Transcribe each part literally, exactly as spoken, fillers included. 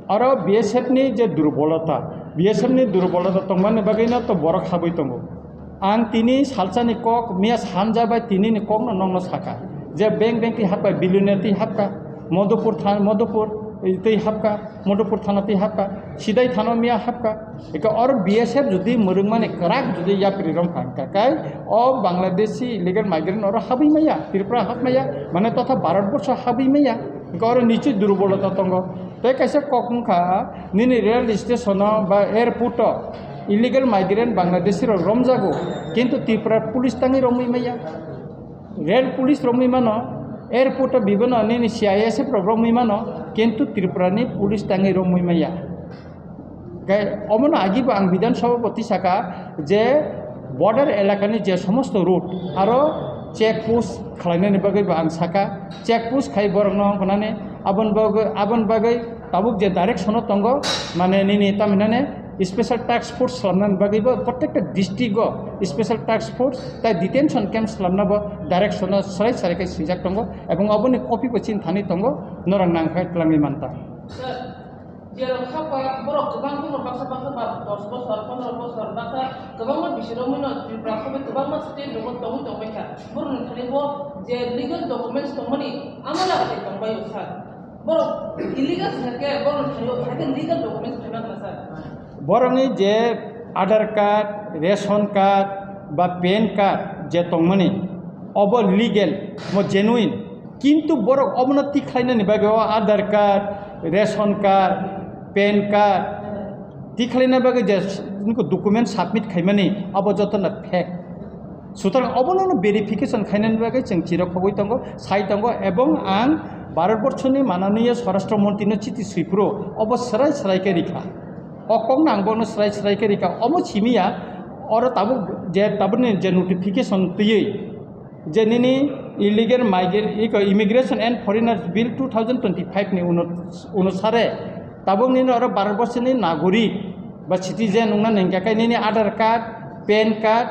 Aro B S F ni je durbolota, B S F ni durbolota tongmani bagwino to borok habwi tongo. Ang tini salsani kok, miya sanja bai tini ni kokno nokno saka. Je bank bank twi hapka, Bilonia twi hapka, Madhupur than-, Madhupur twi hapka, Madhupur thana twi hapka, Sidai thana miya hapka. Eka oro B S F jodi mwrwngmani kwrak jodi yapri romkha hwnkha kai, o Bangladeshi illegal migrant oro habwi maya, Tripura hap maya, mane totha Bharat borsho habwi maya. Hwnkhe oro nichoi durbolota tongo. Tei kaisa kok wngkha, nini rail station-o ba airport-o illegal migrant Bangladeshi rok romjago, kintu Tripura police tangwi romwi maya. Rail police romwi mano, airport-o bibano nini C I S F rok romwi mano, kintu Tripura ni police tangwi romwi maya. Gai-, omono agibo ang Bidhan Sabhapati saka je border elakani je somosto road aro check post khlainani bagwi bo ang saka, check post khai borokno wngkha nani aboni bagwi, aboni bagwi tabuk je direction-o tongo, mane nini tamhinani special task force slamnani bagwi bo protected district-o special task force tai detention camp slamna bo direction-o swrai swrai khe swijak tongo, ebong oboni copy bo chini thani tongo, norok nang khe twlangwi manta. Jerok hapkha borok kwbang borok baksa baksa ba dos bosor, pondro bosor, baksa kwbangma bisi romwi no Tripura hapwi kwbangma state rogo tongwi tongbai kha. Borokni thani bo je legal documents tongmani amala bai tongbai o sir. Borok illegal singkhe borokni thani o hai khe legal documents phaima kha sir. Borokni je Aadhaar card, ration card ba pan card je tongmani, obo legal, mo genuine. Kintu borok obono tikhlainani bagwi o Aadhaar card, ration card, pan card tikhlaina bagwi je nokho document submit khaimani, obo jotono fake. Sutrang obono verification khainani bagwi chwng chirok khogwi tongo, sai tongo, ebong ang Bharat Borshoni mananiya Swarashtra Montrino chiti swipro, obo swrai swrai khe rikha. O kokno ang bono swrai swrai khe rikha. Omo simiya, oro tabuk je, tabukni je notification twiwi, je nini illegal migrant, iko Immigration and Foreigners Bill two thousand twenty-five ni uno-, onusare tabuk nini oro Bharat Borshoni nagorik ba citizen wngna nangkha khe nini Aadhaar card, pan card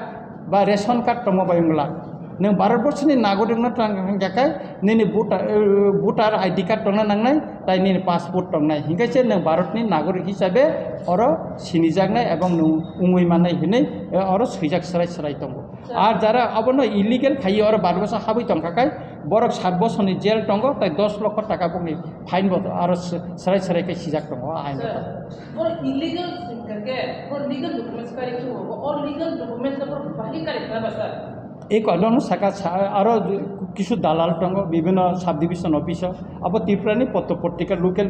ba ration card tongma bai wngla. Nwng Bharat Borshoni nagorik wngna tang hingkha khe nini voter, eh, voter I D card tongna nangnai, tai nini passport tongnai. Hinkhe se nwng Bharatni nagorik hisabe oro sinijaknai ebong nwng wngwi mannai hinwi, eh, oro swijak swrai swrai tongo. Ar jara abono illegal khaiwi oro Bharat Borsho habwi tongkha khai, borok sat bosorni jail tongo, tai dos lokho taka bokni fine bo aro s-, swrai swrai khe sijak tongo, o ain. Sir, borok illegal singkha khe, borok legal documents kari khe bo, o legal documents no borok bahai kari khlai ba, sir? Ei kodono saka sa-, aro kisu dalal tongo, bibhinno sub division office o, abo Tripura ni potto potrika local